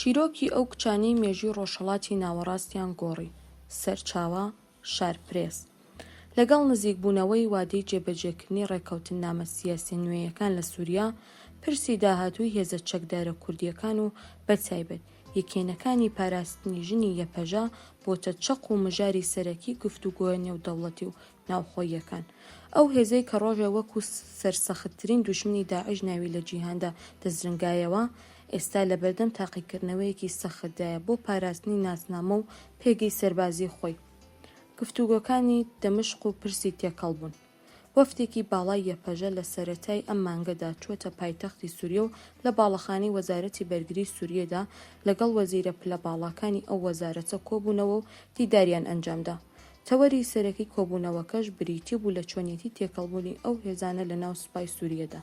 چیرۆکی ئەو کچانەی مێژووی ڕۆژهەڵاتی ناوەڕاستیان گۆڕی. سەرچاوە، شارپرێس. لەگەڵ نزیکبوونەوەی وادەی جێبەجێکردنی ڕێککەوتننامە سیاسیە نوێیەکان لە سوریا، پرسی داهاتووی هێزە چەکدارە کوردییەکان و بەتایبەت یەکێنەکانی پاراستنی ژنی یەپەژە بۆتە چەق و مژاری سەرەکی گفتوگۆە نێودەوڵەتی و ناوخۆییەکان. ئەو هێزەی کە ڕۆژێ وەکو سەرسەختترین دوژمنی داعش ناوی لە جیهاندا دەزرنگایەوە، ئێستا لەبەردەم تاقیکردنەوەیەکی سەختدایە بۆ پاراستنی ناسنامە و پێگەی سەربازی خۆی. گفتوگۆکانی دەمشق و پرسی تێکەڵبوون. وەفدێکی باڵای یەپەژە لە سەرەتای ئەم مانگەدا چووەتە پایتەختی سوریە و لە باڵەخانەی وەزارەتی بەرگری سوریەدا لەگەڵ وەزیرە پلە باڵاکانی ئەو وەزارەتە کۆبوونەوە و دیداریان ئەنجامدا. تەوەری سەرەکی کۆبوونەوەکەش بریتی بوو لە چۆنیەتی تێکەڵبوونی ئەو هێزانە لە ناو سوپای سوریەدا.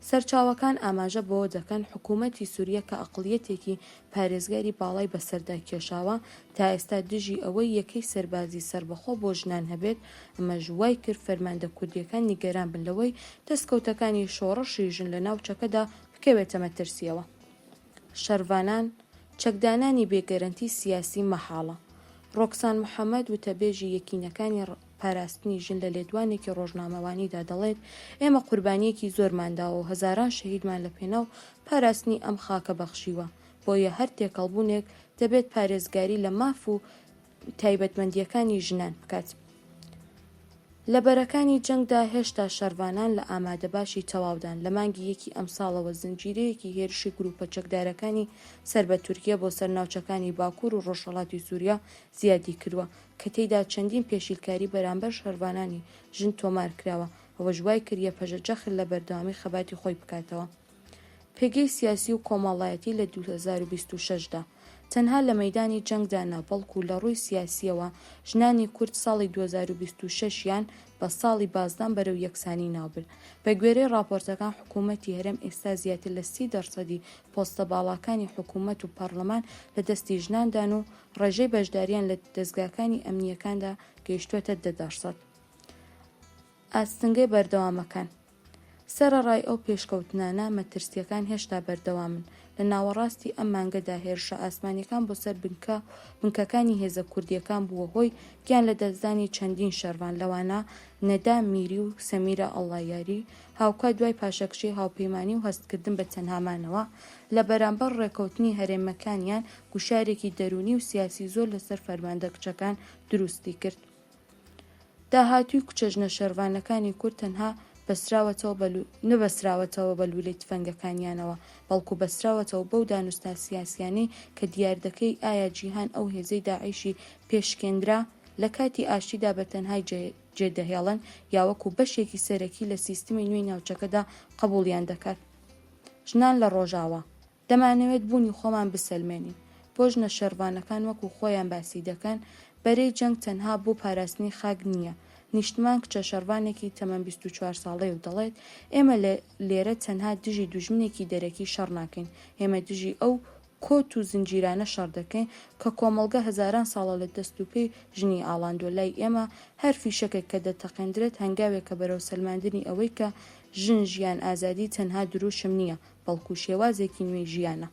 سەرچاوەکان ئاماژە بەوە دەکەن، حکوومەتی سوریە کە ئەقڵیەتێکی پارێزگاری باڵای بەسەردا کێشاوە، تا ئێستا دژی ئەوەی یەکەی سەربازی سەربەخۆ بۆ ژنان هەبێت، ئەمەش وای کرد فەرماندە کوردییەکان نیگەران بن لەوەی دەستکەوتەکانی شۆڕشی ژن لە ناوچەکەدا بکەوێتە مەترسییەوە. شەرڤانان، چەکدانانی بێ گەرەنتی سیاسی مەحاڵە. ڕۆکسان محەمەد، وتەبێژی یەکینەکانی پاراستنی ژن لە لێدوانێکی ڕۆژنامەوانیدا دەڵێت، ئێمە قوربانییەکی زۆرمان داوە و هەزاران شەهیدمان لە پێناو پاراستنی ئەم خاکە بەخشیوە، بۆیە هەر تێکەڵبوونێک دەبێت پارێزگاری لە ماف و تایبەتمەندییەکانی ژنان بکات. لە بەرەکانی جەنگدا هێشتا شەڕڤانان لە ئامادەباشی تەواودان، لە مانگی یەکی ئەمساڵەوە زنجیرەیەکی هێرشی گروپە چەکدارەکانی سەر بە تورکیە بۆ سەر ناوچەکانی باکوور و ڕۆژهەڵاتی سوریا زیادی کردووە کە تێیدا چەندین پێشیلکاری بەرامبەر شەڕڤانانی ژن تۆمار کراوە، ئەوەش وایکرد یەپەژە جەخت لە بەردەوامی خەباتی خۆی بکاتەوە. پێگەی سیاسی و کۆمەڵایەتی لە 2026 دا، تەنها لە مەیدانی جەنگدا نا، بەڵکو لە ڕووی سیاسییەوە، ژنانی کورد ساڵی 2026 یان بە ساڵی بازدان بەرەو یەکسانی ناوبرد. بە گوێرەی ڕاپۆرتەکان حکوومەتی هەرێم ئێستا زیاتر لە 30 دەرسەدی پۆستە باڵاکانی حکوومەت و پەڕلەمان لە دەستی ژناندان و ڕێژەی بەشدارییان لە دەزگاکانی ئەمنییەکاندا گەیشتووەتە دە دەرسەد. ئاستنگە بەردەوامەکان. سەرەڕای ئەو پێشکەوتنانە، مەترسییەکان هێشتا بەردەوامن. لە ناوەڕاستی ئەم مانگەدا هێرشە ئاسمانییەکان بۆ سەر بنکە و بنکەکانی هێزە کوردییەکان بووە هۆی گیانلەدەستدانی چەندین شەڕڤان، لەوانە نەدا میری و سەمیرە ئەڵڵایاری، هاوکات دوای پاشەکشەی هاوپەیمانی و هەستکردن بە تەنهامانەوە لە بەرامبەر ڕێکەوتنی هەرێمەکانیان، گوشارێکی دەروونی و سیاسی زۆر لەسەر فەرماندە کچەکان دروستی کرد. داهاتووی کچە ژنە شەرڤانەکانی کورد تەنها بەستراوەتەوە بە نەبەستراوەتەوە بە لوولەی تفەنگەکانیانەوە، بەڵکو بەستراوەتەوە بەو دانوستان سیاسیانەی کە دیاردەکەی ئایا جیهان ئەو هێزەی داعیشی پێ شکێنرا لە کاتی ئاشتیدا بە تەنهای جێدەهێڵن یا وەکو بەشێکی سەرەکی لە سیستمی نوێی ناوچەکەدا قبوڵیان دەکات. ژنان لە ڕۆژاوا. دەمانەوێت بوونی خۆمان بسەلمێنین. بۆ ژنە شەڕڤانەکان وەکو خۆیان باسی دەکەن، بەرەی جەنگ تەنها بۆ پاراستنی خاک نییە. نیشتمان کچە شەڕڤانێکی تەمەن 24 ساڵەیە و دەڵێت، ئێمە لێرە تەنها دژی دوژمنێکی دەرەکی شەڕ ناکەین، ئێمە دژی ئەو کۆت و زنجیرانە شەڕ دەکەین کە کۆمەڵگە هەزاران ساڵە لە دەست و پێی ژنی ئاڵاندووە. لای ئێمە هەر فیشەکێک کە دەتەقێندرێت هەنگاوێکە بەرەو سەلماندنی ئەوەی کە ژن، ژیان، ئازادی تەنها دروشم نییە، بەڵکو شێوازێکی نوێی ژیانە.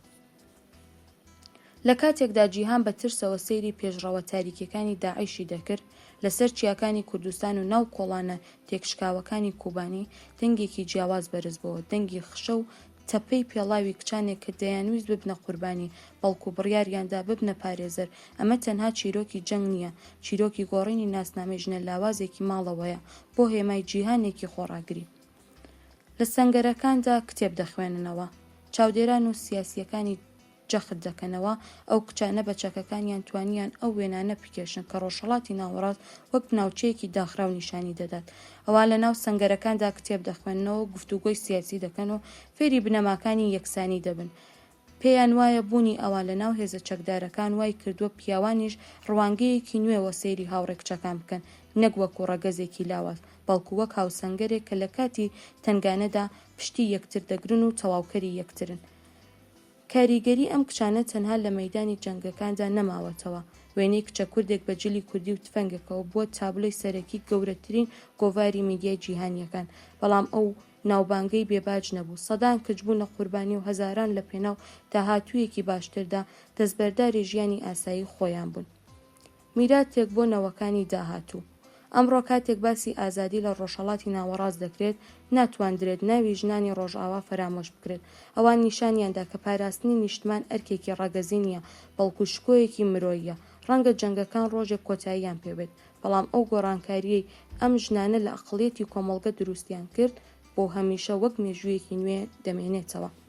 لە کاتێکدا جیهان بە ترسەوە سەیری پێشڕەوە تاریکیەکانی داعشی دەکرد، لەسەر چیاکانی کوردستان و ناو کۆڵانە تێکشکاوەکانی کوبانی، دەنگێکی جیاواز بەرزبۆوە، دەنگی خشە و تەپەی پێڵاوی کچانێک کە دەیانویست ببنە قوربانی، بەڵکو بڕیاریاندا ببنە پارێزەر، ئەمە تەنها چیرۆکی جەنگ نییە، چیرۆکی گۆڕینی ناسنامەی ژنە لاوازێکی ماڵەوەیە بۆ هێمای جیهانێکی خۆڕاگری. لە سەنگەرەکاندا کتێب دەخوێننەوە. چاودێران و سیاسییەکانی جەخت دەکەنەوە، ئەو کچانە بە چەکەکانیان توانیان ئەو وێنانە بکێشن کە ڕۆژهەڵاتی ناوەڕاست وەک ناوچەیەکی داخراو نیشانی دەدات. ئەوان لە ناو سەنگەرەکاندا کتێب دەخوێننەوە و گفتوگۆی سیاسی دەکەن و فێری بنەماکانی یەکسانی دەبن. پێیان وایە بوونی ئەوان لە ناو هێزە چەکدارەکان وای کردووە پیاوانیش ڕوانگەیەکی نوێوە سەیری هاوڕێ کچەکان بکەن، نەک وەکو ڕەگەزێکی لاواز، بەڵکو وەک هاوسەنگەرێک کە لە کاتی تەنگانەدا پشتی یەکتر دەگرن و تەواوکەری یەکترن. کاریگەری ئەم کچانە تەنها لە مەیدانی جەنگەکاندا نەماوەتەوە، وێنەی کچە کوردێک بە جلی کوردی و تفەنگێکەوە بووە تابلۆی سەرەکی گەورەترین گۆڤاری میدیای جیهانییەکان، بەڵام ئەو. ناوبانگەی بێ باج نەبوو. سەدان کچ بوونە قوربانی و هەزاران لە پێناو داهاتوویەکی باشتردا دەستبەرداری ژیانی ئاسایی خۆیان بوون. میراتێک بۆ نەوەکانی داهاتوو. ئەمڕۆ کاتێک باسی ئازادی لە ڕۆژهەڵاتی ناوەڕاست دەکرێت، ناتواندرێت ناوی ژنانی ڕۆژئاوا فەرامۆش بکرێت. ئەوان نیشانیان دا کە پاراستنی نیشتمان ئەرکێکی ڕەگەزی نییە، بەڵکو شکۆیەکی مرۆییە. ڕەنگە جەنگەکان ڕۆژێک کۆتاییان پێ بێت، بەڵام ئەو گۆڕانکارییەی ئەم ژنانە لە ئەقڵیەتی کۆمەڵگە دروستیان کرد، بۆ هەمیشە وەک مێژوویەکی نوێ دەمێنێتەوە.